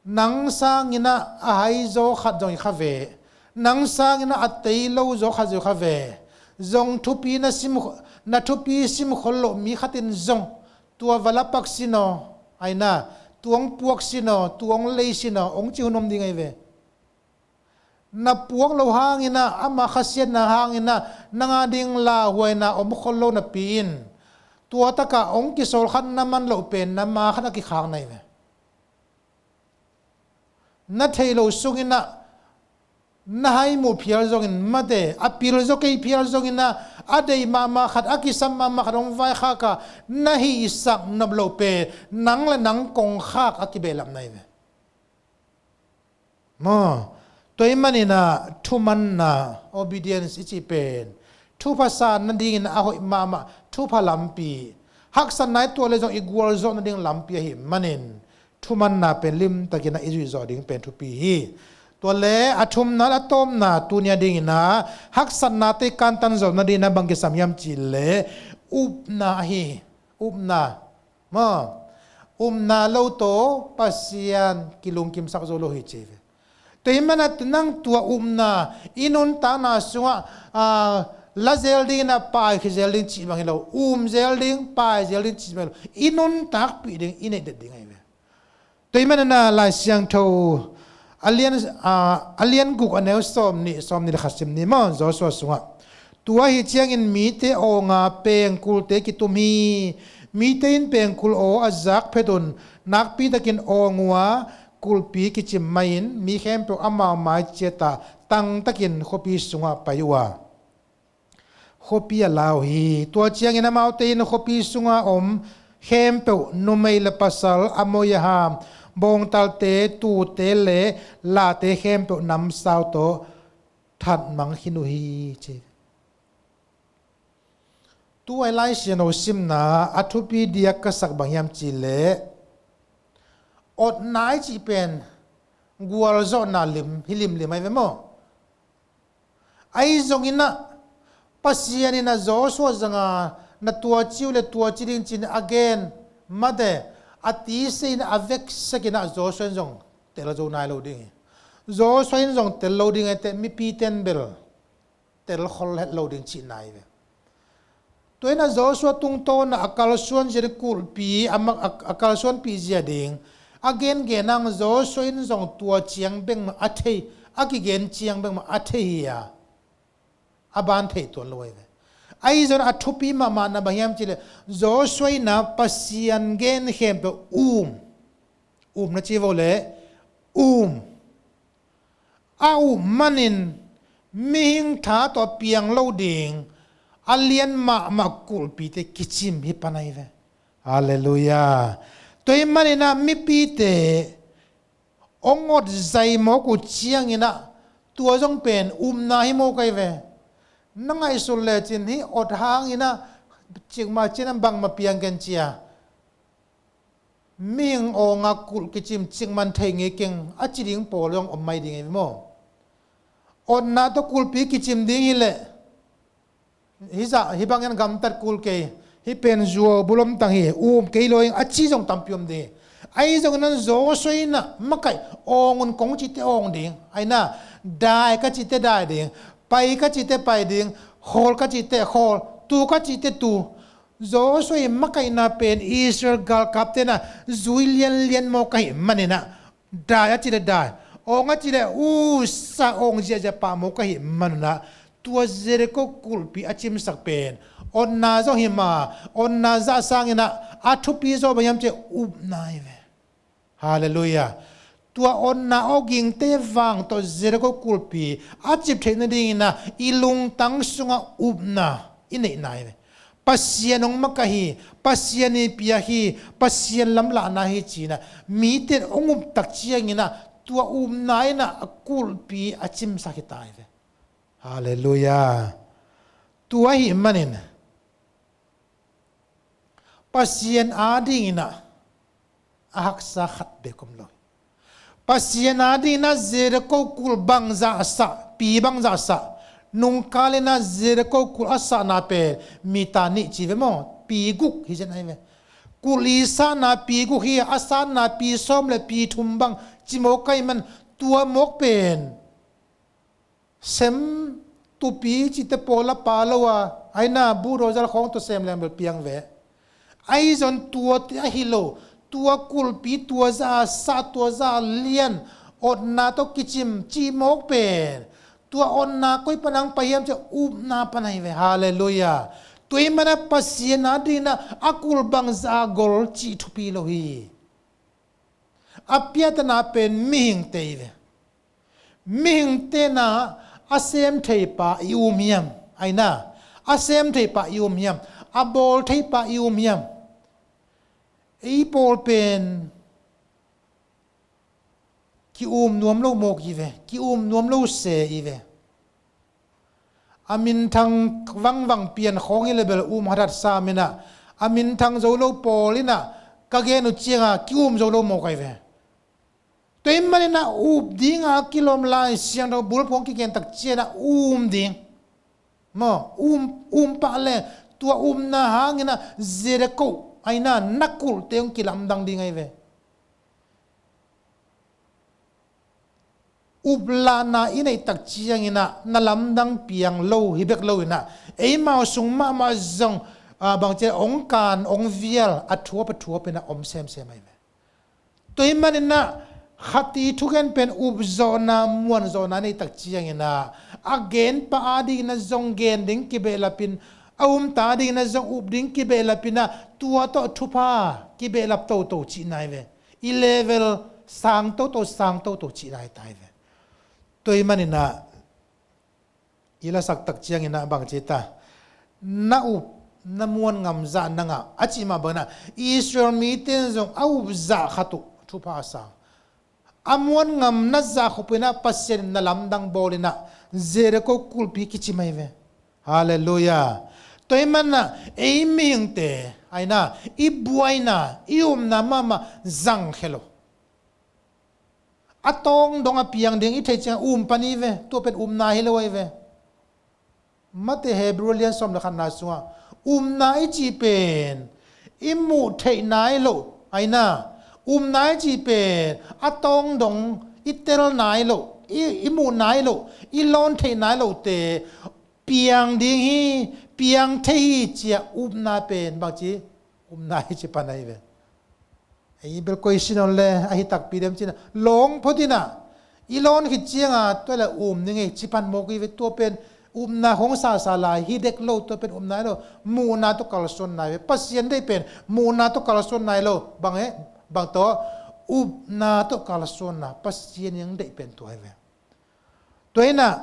Nang sangin ah a hai zaw khat zong hi kha ve. Nang sangin ah a tei lo zaw khat zong hi kha ve. Zong thupi na sim, na thupi sim khol loh mi khatin zong tua va la pak sin aw, ai na, tuang puak sin aw, tuang lei sin aw, ong ci hun om ding ahi ve. Na puak loh hangin ah, ama khasiatna hangin ah, nang a ding lauhuaina om khol lo napi in, tua takah ong kisawl khat na man loh pen na ma khat a kikhak na hi ve. Na theih loh sungin ah na hai muh phial zongin mate, a pil zaw kei phial zongin ah a deih mahmah khat, a kisam mahmah khat hong vaikhak a na hihsak nop loh pen nang le nang kongkhak a kibehlap na hi ve. Maw, tua ahih manin ah thumanna, obedience i cih pen thupha san nadingin a hoih mahmah thupha lampi, haksatna i tuah leh zong i gualzawh nading lampi ahih manin thumanna pen limtakin ah i zuih zawh ding pen thupi hi. Tua leh a thumna, a tawpna, tuni a dingin ah haksatnate i kantan zawh nadingin ah bang kisam hiam cih leh upna ahi hi. Upna. Maw, upna lo tawh Pasian kilungkimsak zo lo hi ci hi ve. Tua ahih manin ah nang tua upna i nuntakna sungah, aa, la zel dingin ah pai khia zel ding cih bang hi lo, um zel ding, pai zel ding cih bang hi lo, i nuntakpih ding, i neih det ding ahi ve. Tua ahih manin ah Lai Siangtho a lian, aa, a lian guk a neu sawm nih, sawm nih le khat sim ni maw, Joshua sungah. Tua ahi ciangin mite awnga pengkulte kitum hi. Mite in pengkul aw a zak phet un, nakpitakin awng uh a, kulhpi kicim mah in, mi khempeuh amau mai ciat a, tangtakin khuapi sungah pai uh a, khuapi a la uh hi. Tua ciangin amaute in khuapi sunga om khempeuh, numei le pasal, a moi a ham, bawngtalte, tuute le lahte khempeuh namsau tawh thatmang khin uh hi, ci. Tua i Lai Siangtho simna a thupi diak ka sak bang hiam cih leh, otna i cih pen gualzawhna lim hi limlim ahi ve maw? Ahi zongin ah Pasian in ah Joshua zanga na tua ci uh leh tua ci ding ci-in a gen mate, a tise in ah a veksekin ah Joshua in zong tel zo nai lo ding hi. Joshua in zong tel lo ding hi teh, mipite in bel tel khol het lo ding cihna hi ve. Tua in ah Joshua tungtawn ah a kalsuan zia ding kulhpi a mak, a, a kalsuanpih zia ding a gengen hang Joshua in zong tua ciang bek mah a thei, a kigen ciang bek mah a thei hi a. a ban thei tuan lo ahi ve. Ahi zongin a thupi mahmahna bang hiam cih leh Joshua in ah Pasian gen khempeuh um, um na ci vo leh um. A um manin mihing tha tawh piang lo ding a lian mahmah kulhpite kicim hi pan ahi ve. Halleluiah. Tua ahih manin ah mipite hong ot zai mawk uh ciangin ah tua zong pen upna hi mawk ahi ve. Na ngaihsun lecin hih ot hangin ah cikmah ciangin ah bangmah piang ken cia, mihing awnga kulh kicim cikmah thei ngei keng a ci ding pawl zong om mai ding ahi ve maw? Otna tawh kulhpi kicim ding hi leh hih zah hih bangin gamtat kul kei, hih pen zuau bulom tang hi, um kei lo ing a ci zong tampi om ding hi. Ahi zongin ah Joshua in ah makaih, awng un kong cihte awng ding, ahi na, dai ka cihte dai ding, pai ka cihte pai ding, khawl ka cihte khawl, tu ka cihte tu. Joshua ii makaihna pen Israel galkapte in ah zui lianlian mawk ahih manin ah, dai a cih leh dai, awng a cih leh usa awng ziahziah pah mawk ahih manin ah, tua Jericho kulhpi a cimsak pen otna zong hi ma, otna zah sangin ah a thupi zaw bang hiam cih leh upna hi ve. Halleluiah. Tua otna awgingte vang tawh Jericho kulhpi a cip theih nadingin ah i lungtang sungah upna i neihna hi ve. Pasian hong makaih hi, Pasian ii piak hi, Pasian lamlahna hi ci-in ah mite in hong up tak ciangin ah tua upna in ah a kulhpi a cimsak hi ta hi ve. Halleluiah. Tua ahih manin Pasian adingin ah a haksa khat bek om lo hi. Pasian adingin ah Jericho kulh bangzah sah, pi bangzah sah, nungkal in ah Jericho kulh a sahna pen mita nih ci ve maw, pi guk hi zen ahi ve. Kulh ii sahna pi guk hi a, a sahna pi sawm leh pi thum bang ci mawk ahih man tua mawk pen sem tupi cihte pawl a pha lo a, ahi na, buhdaw zal khawng tawh sem leng bel piang ve. Ahi zongin tuate ahi lo, tua kulhpi, tua zah a sah, tua zah a lian, otna tawh kicim cih mawk pen tua otna koi pan hong pai hiam cih leh upna pan ahi ve. Halleluiah. Tua ahih manin ah Pasian adingin ah a kulh bangzah a gol cih thupi lo hi. A piattana pen mihingte hi ve. Mihingte in ah a sem theipa i um hiam? Ahi na, a sem theipa i um hiam? A bawl theipa i um hiam? Ei pawl pen ki-um nuam lo mawk hi ve, ki-um nuam lo se hi ve. A minthang vangvang pian khawng hi leh bel um hathat sam in ah, a minthang zo lo pawl in ah ka gen uh ciangin ki-um zo lo mawk ahi ve. Tua ahih manin ah up dinga kilawm Lai Siangtho bulphuh hong kigen tak ciangin ah um ding. Maw, um, um pah leh tua upna hangin ah Jericho, ahi na, na kulhte hong kilamdang ding ahi ve. Uplahna i neih tak ciangin ah na lamdang piang lo hi bek lo in ah, eimau sung mahmah zong, ah, bangci, hong kan, hong vial, a thuap, a thuap in ah om semsem ahi ve. Tua ahih manin ah khatih thugen pen upzawhna, muanzawhna neih tak ciangin ah, a genpa adingin ah zong gen ding kibehlap in, a umta adingin ah zong up ding kibehlap in ah, tua tawh thupha kibehlap toto cihna hi ve. I level sang toto, sang toto cihna hi ta hi ve. Tua ahih manin ah i lasak tak ciangin ah bangci ta, na up, na muan ngam zah na ngah a cih mah bangin ah Israel mite in zong a up zah khat uh thupha a sang, a muan ngam na zah khop in ah Pasian in na lamdang bawl in ah Jericho kulhpi kicim ahi ve. Halleluiah. Tua ahih manin ah ei mihingte, ahi na, i buaina, i upna mahmah zangkhia lo. A tawng dong a piang ding i theih ciang um pan hi ve, tua pen upna hi lo ahi ve. Mate Hebrew lian sawm leh khatna sungah upna i cih pen i muh theih nai loh, ahi na, upna i cih pen a tawng dong, i tel nai loh, i, i muh nai loh, i lawn theih nai lohte piang ding hi, piang thei hi ci-a upna pen bangci upna hi ci pan ahi ve. Ei bel koi sin on le ahi takpi dem ci-in ah lawng phot in ah i lawn khit ciangin tua leh um ning ei ci pan mawk hi ve. Tua pen Upna hong sasa lai hi dek lo, tua pen upna hi lo. Muhna tawh kalsuan nai ve. Pasian deih pen muhna tawh kalsuan nai lo. Bang he, bang tawh, upna tawh kalsuanna. Pasian in hong deih pen tua hi ve. Tua inah,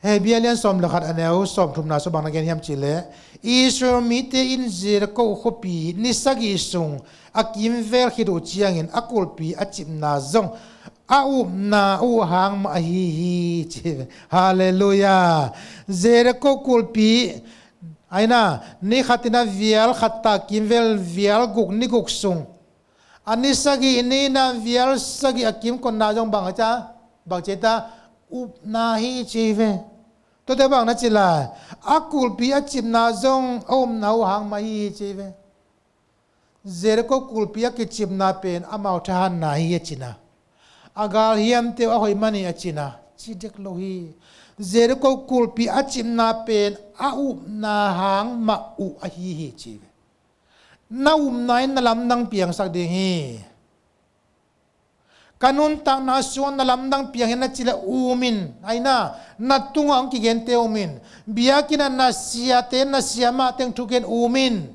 Hebrew lian sawm le khat a neu sawm thumna sua bang na gen hiam cihleh, Israel mite in Jericho khuapi ni sagih sung a kimvel khit uh ciangin a kulhpi a cipna zong a upna uh hang mah ahi hi ci. Halleluiah. Jericho kulhpi, aina, ni khatin a vial khat ta kimvel vial guk ni guk sung, a ni sagih ni na vial sagih a kimkotna zong bang a ca, bang ci ta, upna hi ci ve. Tuate bang na ci lai, a kulhpi a cipna zong a upna uh hang mah hi ci ve. Jericho kulhpi a kicipna pen amau thahatna hi a cina, a galhiamte uh a hoih man hi a cina, ci dek lo hi. Jericho kulhpi a cipna pen a upna hang mah uh ahi hi ci ve. Na upna in na lamdang piangsak ding hi. Ka nuntakna sungah na lamdang piang hi na ci le um in, aina, na tungah hong kigente um in, biakinn ah na siate, na siamahte hong thugen um in.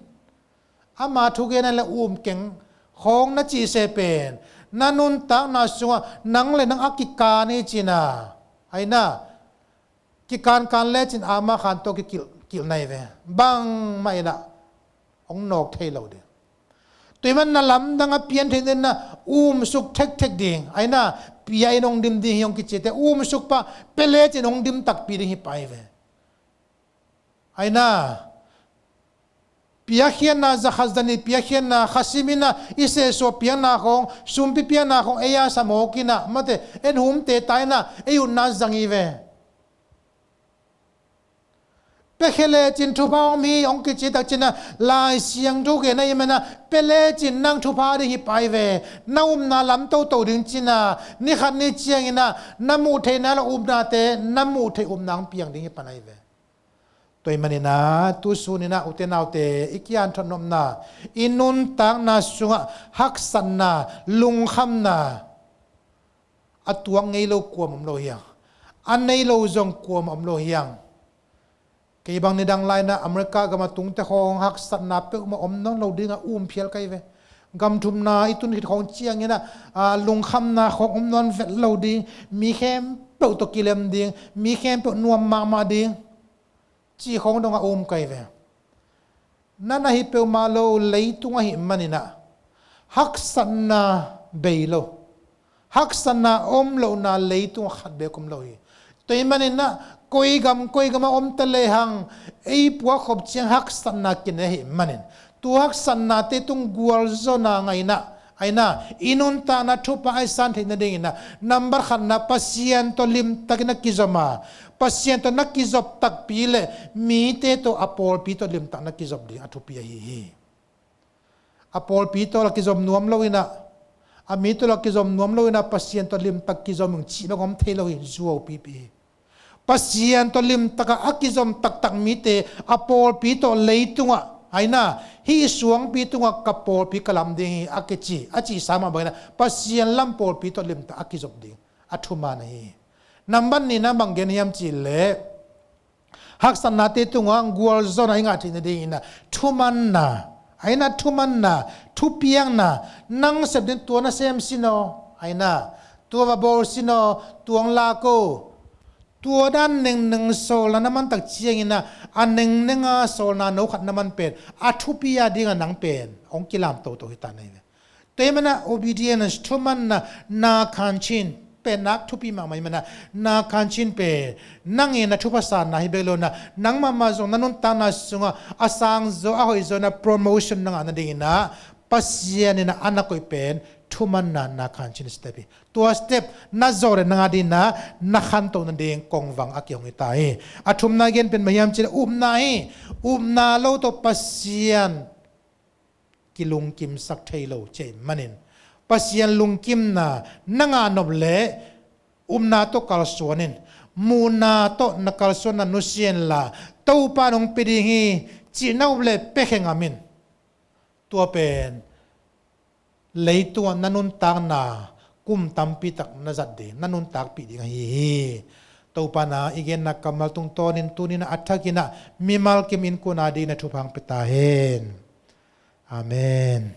Ama thugen a le um keng khawng na cih se pen, na nuntakna sungah nang le nang a kikan hi cina, aina, kikankan lecin ama khan tawh kikilh, kilh nai ve. Bangmah inah hong nawk thei lo ding. Tua ahih man na lamdang a pian theih ding na umsuk thekthek ding. Aina, pia in hong dim ding hi hong kici te, umsuk pah, pia lecin hong dim takpi ding hi pai ve. Aina, piakkhiatna, zakhat zanih piakkhiatna, khasim inah i sehsuah piakna khawng, sumpi piakna khawng, ei a samawk inah, mate, en humte ta inah ei utna zang hi ve. Pia khia lecin thupha om hi hong kici tak cina, Lai Siangtho gen ahih mana, pia lecin nang thupha ding hi pai ve. Na upna lam toto ding cina, ni khat ni ciang inah na muh theihna le upnate na muh theih upna hong piang ding hi pan ahi ve. Tua ahih man inah, tu sun inah, ute naute, i kianthot nopna, i nuntakna sungah haksatna, lungkhamna, a tuak ngei lo kuam om lo hiang, a nei lo zong kuam om lo hiang. Kei bang nidang lai inah America gam a tungte khawng haksatna peuhmah om nawn lo ding a um phial ka hi ve. Gam thumna i tun khit khawng ciang inah, a, lungkhamna khawng om nawn vet lo ding, mi khempeuh tawh kilem ding, mi khempeuh nuam mahmah ding, cih khawng dong a um ka hi ve. Na na hi peuhmah lo leitung ahih man inah, haksatna bei lo, haksatna om lohna leitung ah khat beek om lo hi. Tua ahih man inah, koi gam koi gam a om ta lehang, ei puakkhop ciang haksatna kinei ahih manin, tua haksatnate tung gualzawhna ngah inah, aina, i nuntakna thupha a i san theih nading inah, nambat khatna Pasian tawh limtakin a kizom a, Pasian tawh na kizop takpi le mite tawh, a pawlpi tawh limtak na kizop ding a thupi ahi hi. A pawlpi tawh la kizom nuam lo inah, a mi tawh la kizom nuam lo inah, Pasian tawh limtak kizom ing cih bang om thei lo hi, zuau pipi hi. Pasian tawh limtak a, a kizom taktak mite, a pawlpi tawh leitungah, aina, hih suangpi tungah ka pawlpi ka lam ding hi a kici, a cihsa mah bang inah, Pasian lam pawlpi tawh limtak a kizop ding a thuman ahi hi. Nambat nihna bang gen hiam cihleh, haksatnate tungah gualzawhna i ngah theih nading inah, thumanna, aina, thumanna, thupiakna, nang sep ding tua na sem sin aw, aina, tua va bawl sin aw, tua hong lak o. Tua dan nengneng sawlna na man tak ciang inah, a nengneng a sawlna no khat na man pen, a thupi a ding a nang pen hong kilam toto hi ta na hi ve. Tua ahih mana obedience, thumanna, na khanchin pen nak thupi mahmah ahih mana, na khanchin pen nang in na thupha sanna hi bek lo inah, nang mahmah zong na nuntakna sungah a sangzaw, a hoihzaw inah promotion na ngah nading inah, Pasian inah a na koih pen thumanna, na khanchin step hi. Tua step na zawh le na ngah ding inah, na khantoh nading kongvang a kihong hi ta hi. A thumna gen pen bang hiam cihleh, upna hi. Upna lo tawh Pasian kilungkimsak thei lo ci ahih manin, Pasian lungkimna na ngah nop leh upna tawh kalsuan in. Muhna tawh na kalsuanna nusia inla, Topa in hong pia ding hi, cih na up leh pia khe ngam in. Tua pen leitungah na nuntakna kum tampi tak na zat ding, na nuntakpih ding ahi hi. Topa na i genna kammal tungtawnin tuninah a thakinah mimal kim innkuan a dingin a thupha hong pia ta hen. Amen.